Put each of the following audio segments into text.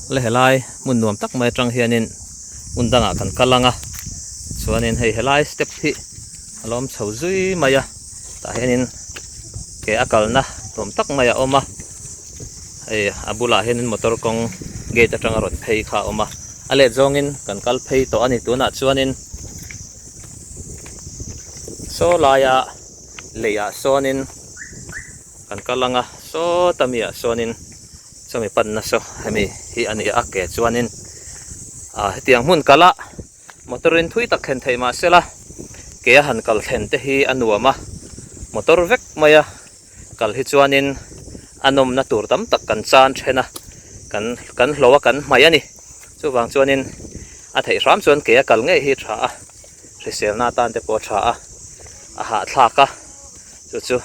Le helai hmun nuam tak mai atang hianin hmun dangah kan kal ang a chuanin hei helai step hi a lo awm chho zui mai a tah hianin ke a kalna nuam tak mai a awm a hei a bulah hianin motor kawng gate atanga rawn phei kha a awm a a let zawngin kan kal phei tawh a ni tunah chuanin saw laia leiah sawnin kan kal ang a sawta mi ah sawnin chumi panna saw hemi hi a ni a ke chuanin ah hetiang hmun kala motor in thui tak thlen theih mahsela ke a han kal thlen te hi a nuam a motor vek mai a kal hi chuanin a nawmna tur tam tak kan chan then a kan kan hlo a kan hmaih a ni chuvang chuanin a theih hram chuan ke a kal ngei hi tha a hriselna atan te pawh a tha a a hahthlak a chu chu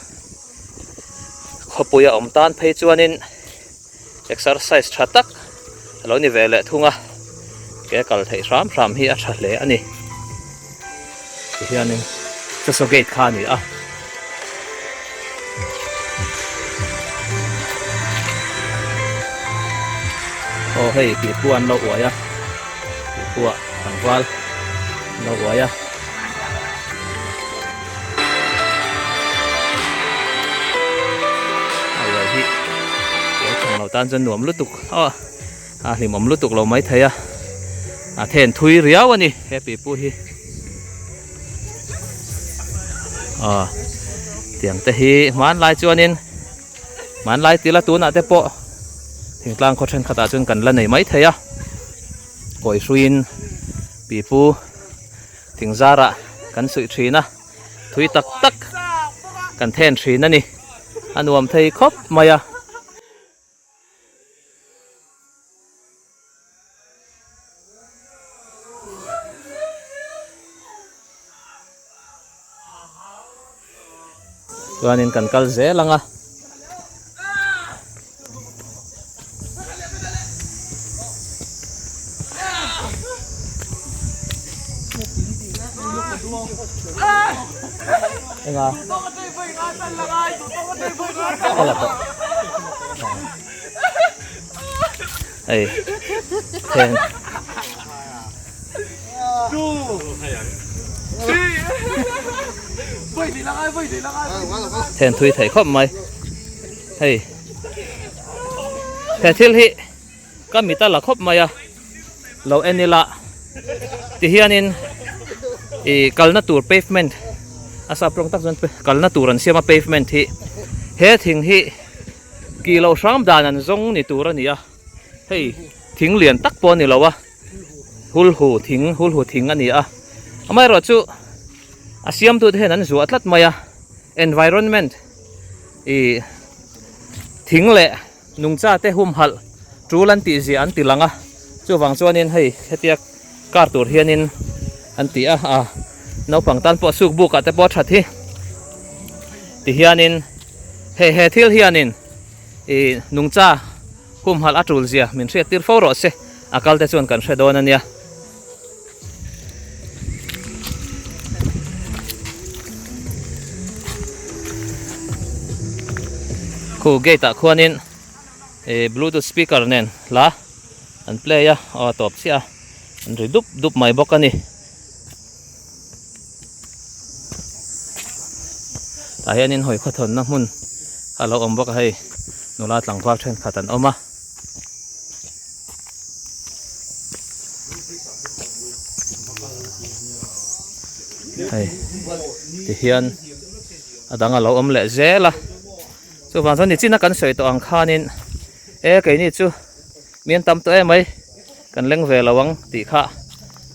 khawpui a awm tan phei chuanin exercise tha tak a lo ni ve leh thung a ke kal theih hram hram hi a tha hle a ni tihianin chaw gate kha a ni a. Aw hei pipu an lo uai a pipu ah tlangval an lo uai a. A uai hi uai thang lo tan chuan nuam lutuk aw a hlimawm lutuk lo mai thei a a then thui riau a ni he pipu hi aw tiang te hi hmanlai chuanin hmanlai tila tunah te pawh thingtlang khaw thenkhatah chuan kan la nei mai thei a kawi hruiin pipu. Thing zarah kan suih thin a, thui tak tak kan then thin a ni. A nuam thei khawp mai a. Chuanin kan kal zel ang a. Enga. Kala tawh. Hei. Then. Then thui thei khawp mai hei he thil hi ka mit a la khawp mai a lo en ila tihianin ih kalna tur pavement a sap tawng tak chuan kalna tur an siam a pavement hi he thing hi kih loh hram dan an zawng ni tur a ni a hei thing lian tak pawh a ni lo a. Hulhu thing hulhu thing a ni a amaherawh chu a siamtute hian an zuah tlat mai a environment ih thing leh nungcha te humhalh tul an tih zia an ti lang a chuvang chuanin hei hetia kar tur hianin an ti a ah naupang tan pawh suk buk ah te pawh a that hi tihianin hei he thil hianin ih nungcha humhalh a tul zia min hriat tir fo rawh se. A kal te chuan kan hre dawn a nia. Khu gate ah khuanin ih bluetooth speaker nen hla an play a aw a tawp chiah a an ri dup dup mai bawk a ni. Tah hianin hawi khawthawnna hmun a lo awm bawk a hei nula tlangval thenkhat an awm a. Hei tihian a dang a lo awm leh zel a chuvang chuan nichina kan sawi tawh ang khanin e keini chu mi an tam tawh em mai kan leng ve lo ang tih kha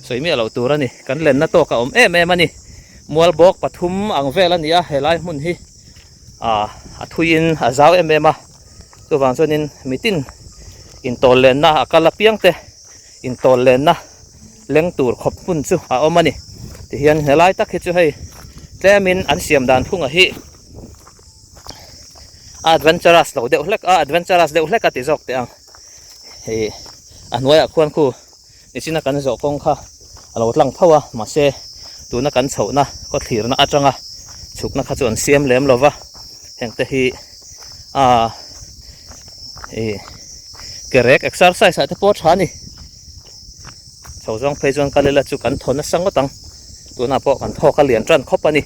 sawi miah loh tur a ni kan lenna tawk a awm em em a ni mual bawk pathum ang vel a ni a helai hmun hi ah a thuiin a zau em em a. Chuvang chuanin mitin intawl lenna a kal apiang te intawl lenna leng tur khawp hmun chu a awm a ni. Tihian helai tak hi chu hei tlemin an siam dan phunga hi a adventurous lo deuh hlek a adventurous deuh hlek a ti zawk teh ang. Hei a hnuaiah khuan khu nichina kan zawh kawng kha a lo tlang tho a mahse tuna kan chhohna khawthlirna atanga chhukna kha chu an siam lem lo va hengte hi. A ih Ke rek exercise ah te pawh a tha a ni. Chho zawng phei chuan kal ila chu kan thaw nasa ngawt ang. Tunah pawh kan thawk a lian tan khawp a ni.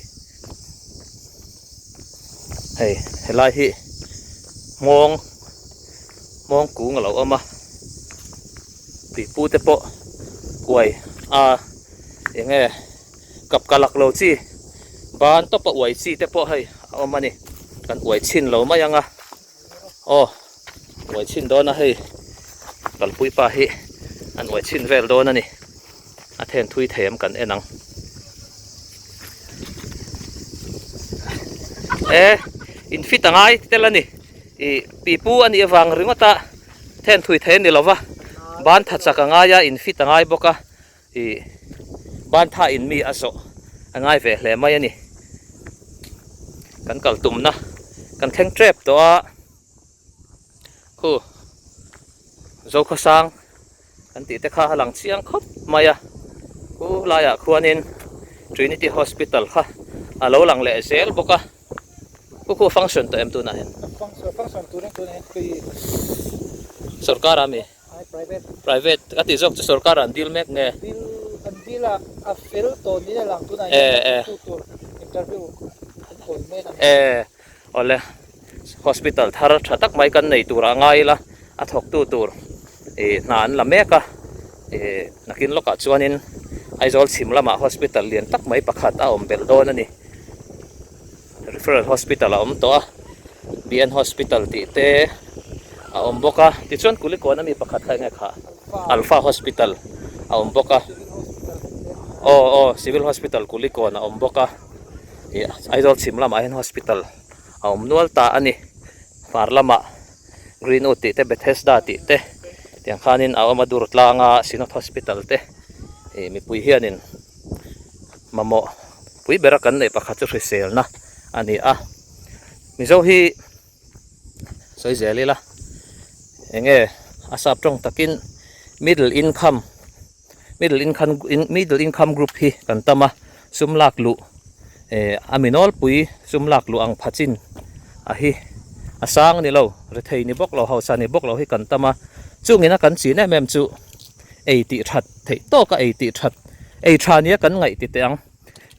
Hei helai hi hmawng hmawng kung a lo awm a. Pipu te pawh uai a eng nge kap ka lak lo chi ban tawp a uai chi te pawh hei a awm a ni. Kan uai chhin lo mai ang a. Aw uai chhin dawn a hei kalpui pa hi an uai chhin vel dawn a ni a then thui thei em kan en ang e in fit a ngai tel a ni ih pipu a nih avang ringawt a then thui thei a ni lova ban tha chak a ngai a in fit a ngai bawk a ih ban tha in mi a zawh a ngai ve hle mai a ni kan kal tumna kan thleng tep tawh a khu Zokhawsang kan tih te kha a lang chiang khawp mai a khu laiah khuanin Trinity Hospital kha a lo lang leh zel bawk a khu khu function tawh em tunah hian sorkar ami. Private ka tih zawk chu sorkar an deal mek nge? Deal an deal a, a fel tawh niin a lang tunah hian tu tur interview an kawi mek a ni. E awle hospital thar tha tak mai kan nei turah ngai ila a thawktu tur ih hna an la mek a ih nakin lawkah chuanin Aizawl chhim lamah hospital lian tak mai pakhat a awm belh dawn a ni. Referral Hospital a awm tawh a, BN Hospital tih te a awm bawk a, tichuan Kulikawn ami pakhat kha enge kha Alpha Hospital a awm bawk a, aw aw Civil Hospital Kulikawn a awm bawk a, ih Aizawl chhim lamah hian hospital a awm nual ta a ni, hmar lamah Greenwood tih te Bethesda tih te tiang khanin a awm a Durtlanga Synod Hospital te ih mipui hianin. Mamawh pui bera kan neih pakhat chu hriselna a ni a, Mizo hi sawi zel ila eng nge a sap tawng takin middle income middle income middle income group hi kan tam a, sum lak luh eh a mi nawlpui sum lak luh ang pha chin a hi a sang a ni lo, rethei ni bawk lo hausa ni bawk lo hi kan tam a, chungin a kan chin em em chu. Ei tih that theih tawk a ei tih that ei tha nia kan ngaih ti teh ang.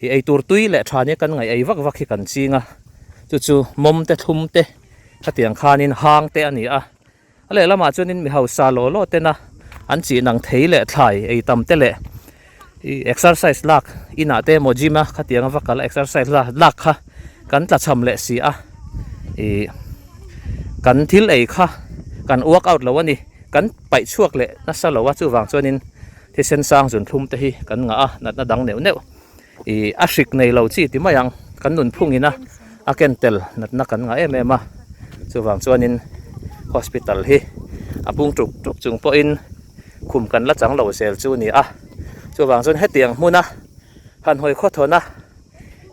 Ih ei tur tui leh tha nia kan ngaih ei vak vak hi kan ching a, chu chu mawm te thlum te khatiang khanin hang te a ni a. A lehlamah chuanin mi hausa law law tena an chih nang thei leh thlai ei tam te leh ih exercise lak inah te emaw gym a khatiang a va kal a exercise lak kha kan tla cham leh si a ih kan thil ei kha kan workout lo a ni. Kan paih chhuak leh nasa lo a, chuvang chuanin thisen sang zun thlum te hi kan ngah a, natna dang neuh neuh ih a hrik nei lo chi ti mai ang, kan nunphung ina a ken tel natna kan ngah em em a, chuvang chuanin hospital hi a pung tuk tuk chung pawhin khum kan la chang lo zel chu a ni a, chuvang chuan hetiang hmuna han hawi khawthawn a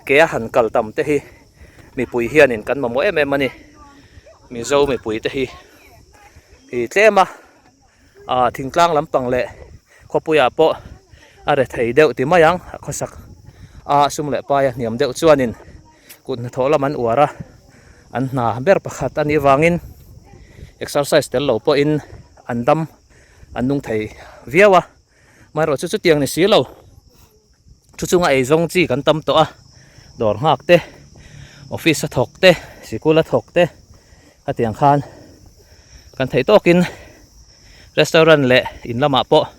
ke a han kal tam te hi mipui hianin kan mamawh em em a ni, Mizo mipui te hi. Ih tlem a ah thingtlang lampang leh khawpuiah pawh a re thei deuh ti mai ang a khawsak a sum leh pai a hniam deuh chuanin kut hnathawh lam an uar a an hna ber pakhat a nih vangin exercise tel lo pawhin an dam an nung thei viau a amaherawhchu chu chutiang ni si lo thu chunga ei zawng chi kan tam tawh a dawr nghak te office a thawk te sikul a thawk te hetiang khan kan theih tawkin restaurant leh in lamah pawh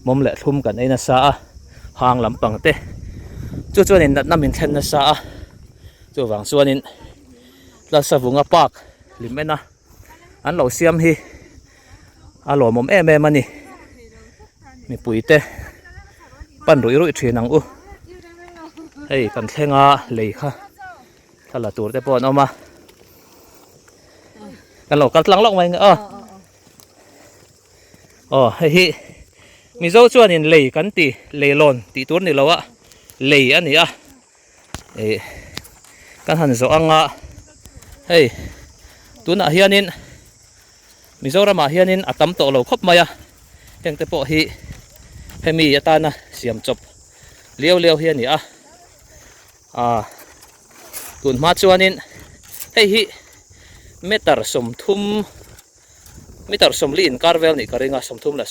mawm leh thlum kan ei nasa a hang lampang te chu chuanin natna min thlen nasa a chuvang chuanin Tlalsavunga park hlim en a an lo siam hi a lawmawm em em a ni mipui te pan ruih ruih thin ang u hei kan thleng a lei kha thla la tur te pawh an awm a kan lo kal tlang lawk mai nge aw aw hei hi mizo chuanin lei kan ti leilawn tih tur ni lo a lei a ni a. Ih kan han zawh anga hei tunah hianin Mizoramah hianin a tam tawh lo khawp mai a heng te pawh hi hemi atana siam chawp liau liau hi a ni a ah tun hma chuanin hei hi meter 30. Meter 40 inkar vel nih ka ring a, 30.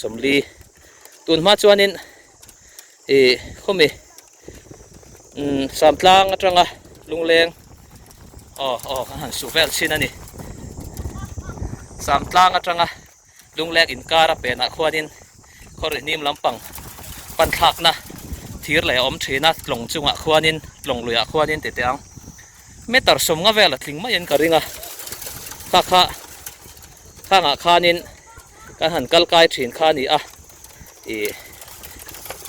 Tun hma chuanin ih khawmi umm Samtlang atanga Lungleng aw aw kan han suh vel chin a ni. Samtlang atanga Lungleng inkar a penah khuanin khaw rihnim lampang pan thlakna thir leh a awm thin a, tlawng chungah khuanin tlawng luiah khuanin ti teh ang. Meter 50 vel a tling maiin ka ring a, kha kha khangah khanin kan han kal kai thin kha a ni a, ih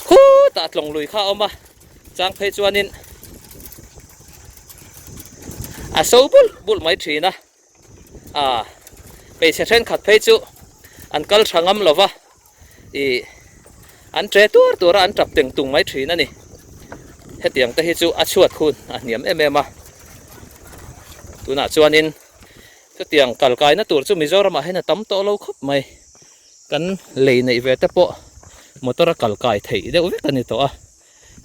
khutah tlawng lui kha a awm a, chang phei chuanin a so bulh bulh mai thin a, ah hmeichhe thenkhat phei chu an kal tha ngam lo va, ih an che tuar tuar a an tap teng tung mai thin a ni hetiang te hi chu a chhuat hun a hniam em em a tunah chuanin chutiang kal kaina tur chu Mizoram ah hian a tam tawh lo khawp mai kan lei neih ve te pawh motor a kal kai theih deuh vek a ni tawh a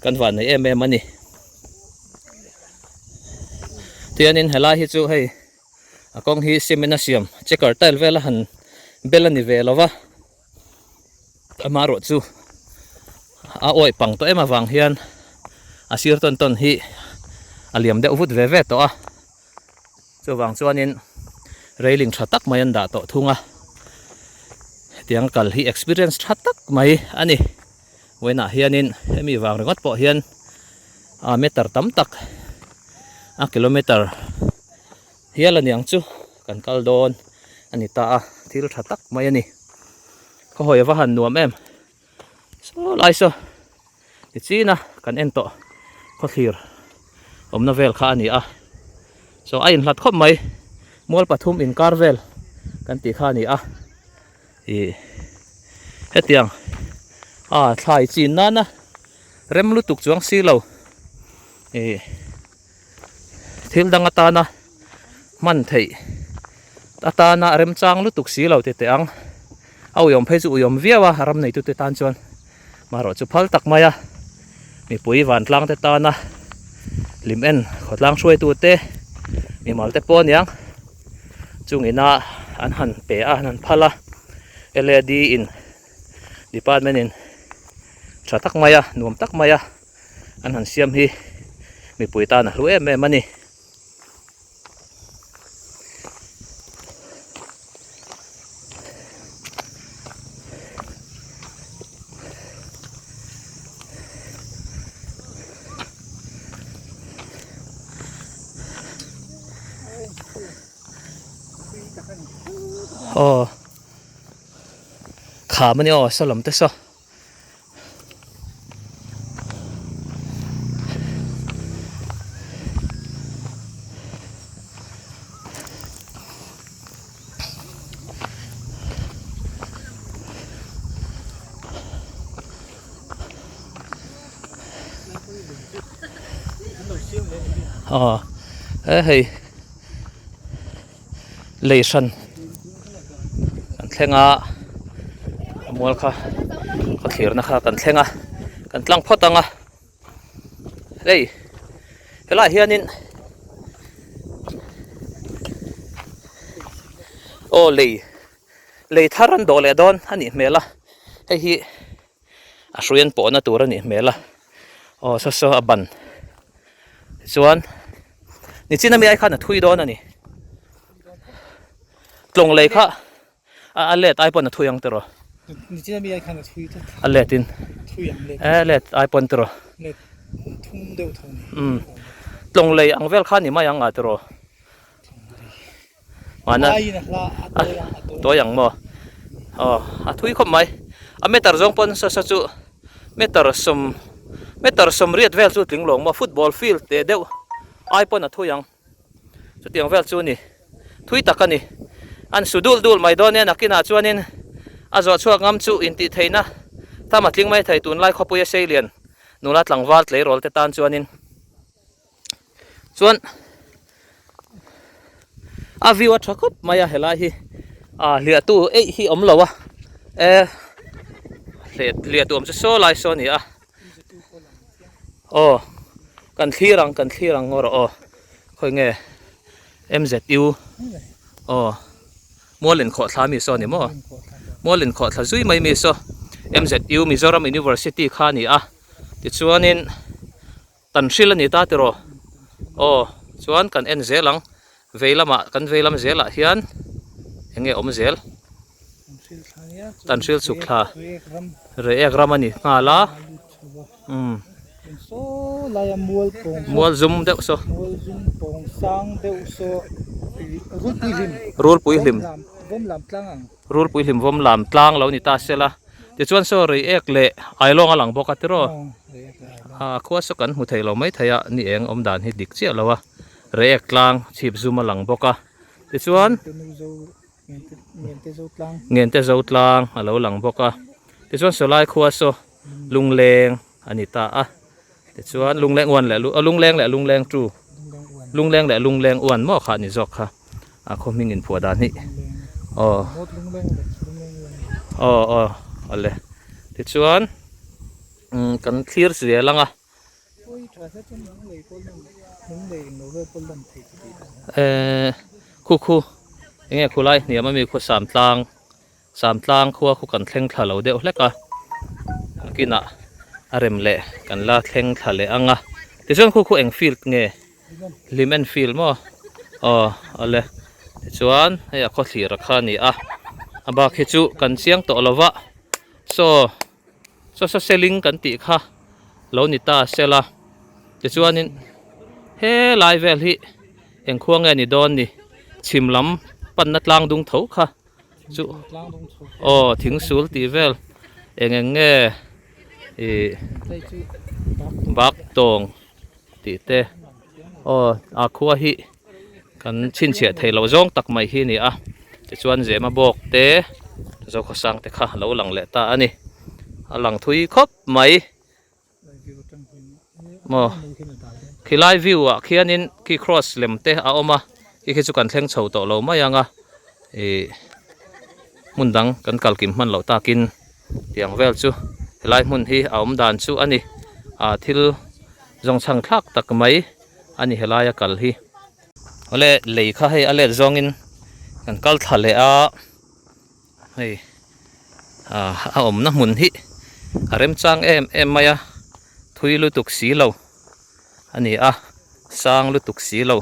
kan van nei em em a ni tianin helai hi chu hei. A kawng hi cement a siam checker tile vel a han bel a ni ve lo va, amaherawh chu a awih pang tawh em avang hian a sir tawn tawn hi a liam deuh vut ve ve tawh a, chuvang chuanin railing tha tak mai an dah tawh thung a, hetiang kal hi experience tha tak mai a ni, vawiinah hianin hemi vang ringawt pawh hian a meter tam tak a kilometer hial a niang chu kan kal dawn a ni ta a thil tha tak mai a ni khawhawi a va han nuam em saw lai saw ti chin a kan en tawh khawthlir awmna vel kha a ni a so a inhlat khawp mai mual pathum inkar vel kan tih kha a ni a ih hetiang a thlai chin nana rem lutuk chuang si lo ih thil dang atana hman theih atana remchang lutuk si lo ti teh ang a uiawm phei chu uiawm viau a ram neitute tan chuan marawh chu phal tak mai a mipui vantlang te tana hlim en khawtlang hruaitute mimal te pawh aniang chung ina an han pe a an han phal a L A D in department in tha tak mai a nuam tak mai a an han siam hi mipui tan a hlu em em a ni. Aw kham a ni aw saw lam te saw. Aw he hei lei hran kan thleng a a mual kha khaw thlirna kha kan thleng a kan tlang phawt ang a hei helaiah hianin aw lei lei thar an dawh leh dawn a nih hmel a hei hi a hrui an pawhna tur a nih hmel a aw saw saw a ban tichuan nichin ami ai khan a thui dawn a ni tlawng lei kha a let ai pawn a thui ang tiraw nichin ami ai khan a thui tlat a let in thui ang let e let ai pawn tiraw let thum deuh tho ni um tlawng lei ang vel kha ni mai ang a tiraw Mahna a tawi ang maw? Aw a thui khawp mai. A meter zawng pawn nasa chu meter sawm meter sawmriat vel chu tling lawng maw football field teh deuh ai pawn a thui ang. Chutiang vel chu a ni. Thui tak a ni. An su dul dul mai dawn e nakinah chuanin a zawh chhuak ngam chu intih theihna tham a tling mai thei tunlai khawpui a seilian nula tlangval tleirawl te tan chuanin. Chuan a view a tha khawp mai a helai hi ah hliahtu eih hi awm lo a e hliahtu awm chu saw lai saw a ni a aw kan thlir ang kan thlir ang ngaw rawh aw khawi nge M Z U aw. Mual inkhawhthla mi saw a ni maw? Mual inkhawhthla zui mai mi saw MZU Mizoram University kha a ni a, tichuanin Tanhril a ni ta tiraw? Aw, chuan kan en zel ang, vei lamah kan vei lam zelah hian eng nge awm zel? Tanhril chhuk thla, Reiek ram a ni nghal a, umm. Mual zum deuh saw. Rulpui hlim. Rulpui hlim vawm lam tlang lo ni ta sela. Tichuan saw Reiek leh Ailawng a lang bawk a tiraw? A khua saw kan hmu thei lo mai thei a, ni eng awm dan hi dik chiah lo a. Reiek tlang chhip zum a lang bawk a. Tichuan. Ngente zo tlang a lo lang bawk a. Tichuan sawlai khua saw lungleng a ni ta a. Tichuan lungleng uan leh lungleng leh lungleng tu lungleng leh lungleng uan maw kha a ni zawk kha a khaw hming inphuah dan hi aw aw aw awle tichuan kan thlir zel ang a. Ehh khu khu enge khulai hniam ami khu samtlang samtlang khua khu kan thleng thla lo deuh hlek a nakinah a rem leh kan la thleng thla leh ang a tichuan khu khu eng field nge hlim en field maw aw awle tichuan hei a khawthlir a kha a ni a a bak hi chu kan chiang tawh lo va saw. Saw saw seling kan tih kha lo ni ta sela tichuanin helai vel hi eng khua nge ni dawn ni chhim lam panna tlang dung tho kha chu aw thing sul tih vel eng eng nge ih bak tawng tih te aw a khua hi kan chhinchhiah theih loh zawng tak mai hi a ni a tichuan zema bawk te zokhawsang te kha a lo lang leh ta a ni a lang thui khawp mai maw khilai view ah khianin khi cross lem te a awm a khi khi chu kan thleng chho tawh lo mai ang a ih hmun dang kan kal kim hman loh takin tiang vel chu helai hmun hi a awm dan chu a ni ah thil zawngchhang thlak tak mai a ni helai a kal hi awle lei kha hei a let zawngin kan kal thla leh a hei ah a awmna hmun hi a remchang em em mai a thui lutuk si lo a ni a sang lutuk si lo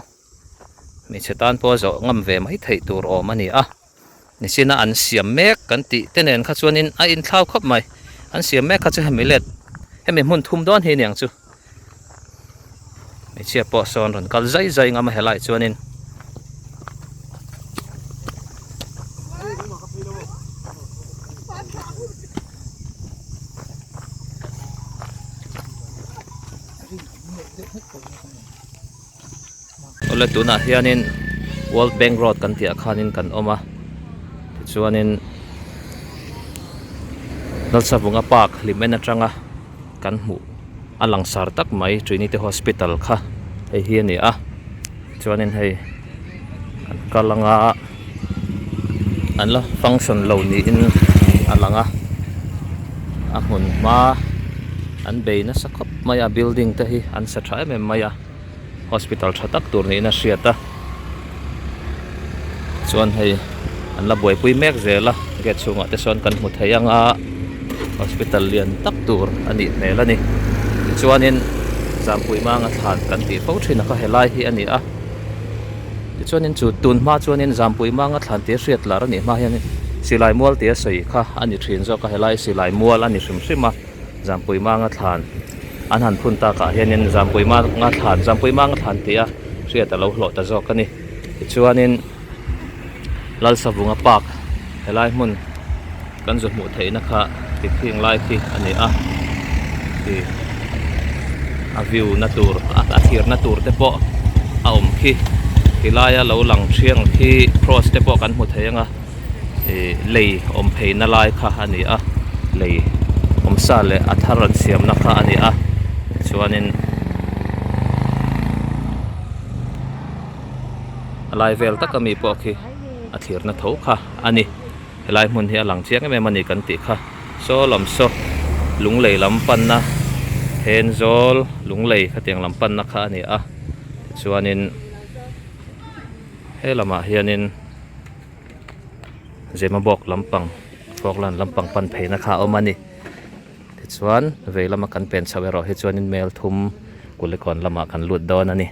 hmeichhe tan pawh a zawh ngam ve mai theih tur awm a ni a. Nichina an siam mek kan tih te nen kha chuanin a inthlau khawp mai. An siam mek kha chu hemi let hemi hmun thum dawn hi aniang chu. Hmeichhia pawh sawn rawn kal zai zai ngam a helaiah chuanin. Awle tunah hianin World Bank Road kan tih ah khanin kan awm a tichuanin Lalsavunga Park hlim en atanga kan hmuh a langsar tak mai Trinity Hospital kha hei hi a ni a chuanin hei an kal anga an la function lo niin a lang a a hmun hma an bei nasa khawp mai a building te hi an sa tha em em mai a. Hospital tha tak tur niin a hriat a chuan hei an la buaipui mek zel a gate chhungah te sawn kan hmu thei ang a hospital lian tak tur a nih hmel a ni tichuanin Zampui manga thlan kan tih fo thin a kha helai hi a ni a tichuanin chu tun hma chuanin Zampui manga thlan tih a hriat lar a nih hma hianin silai mual tih a sawi kha a ni thin zawk a helai silai mual a ni hrim hrim a. Zampui manga thlan an han phun takah hianin Zampui manga thlan Zampui manga thlan tih a hriat a lo hlawh ta zawk a ni tichuanin Lalsavunga park helai hmun kan zu hmuh theihna kha ti khing lai khi a ni a ih a view na tur a thirna tur te pawh a awm khi tilaia lo lang thiang khi cross te pawh kan hmu thei ang a. Ih lei awm pheina lai kha a ni a lei awm sa leh a thar an siamna kha a ni a tichuanin a lai vel taka mi pawh khi a thlirna tho kha a ni helai hmun hi a lang chiang em em a ni kan tih kha saw lam saw lunglei lam panna Thenzawl lunglei khatiang lam panna kha a ni a tichuanin he lamah hianin. Zemabawk lampang Falkland lampang pan pheina kha a awm a ni. Tichuan vei lama kan pen chhoh erawh hi chuanin mel thum Kulikawn lamah kan lut dawn a ni.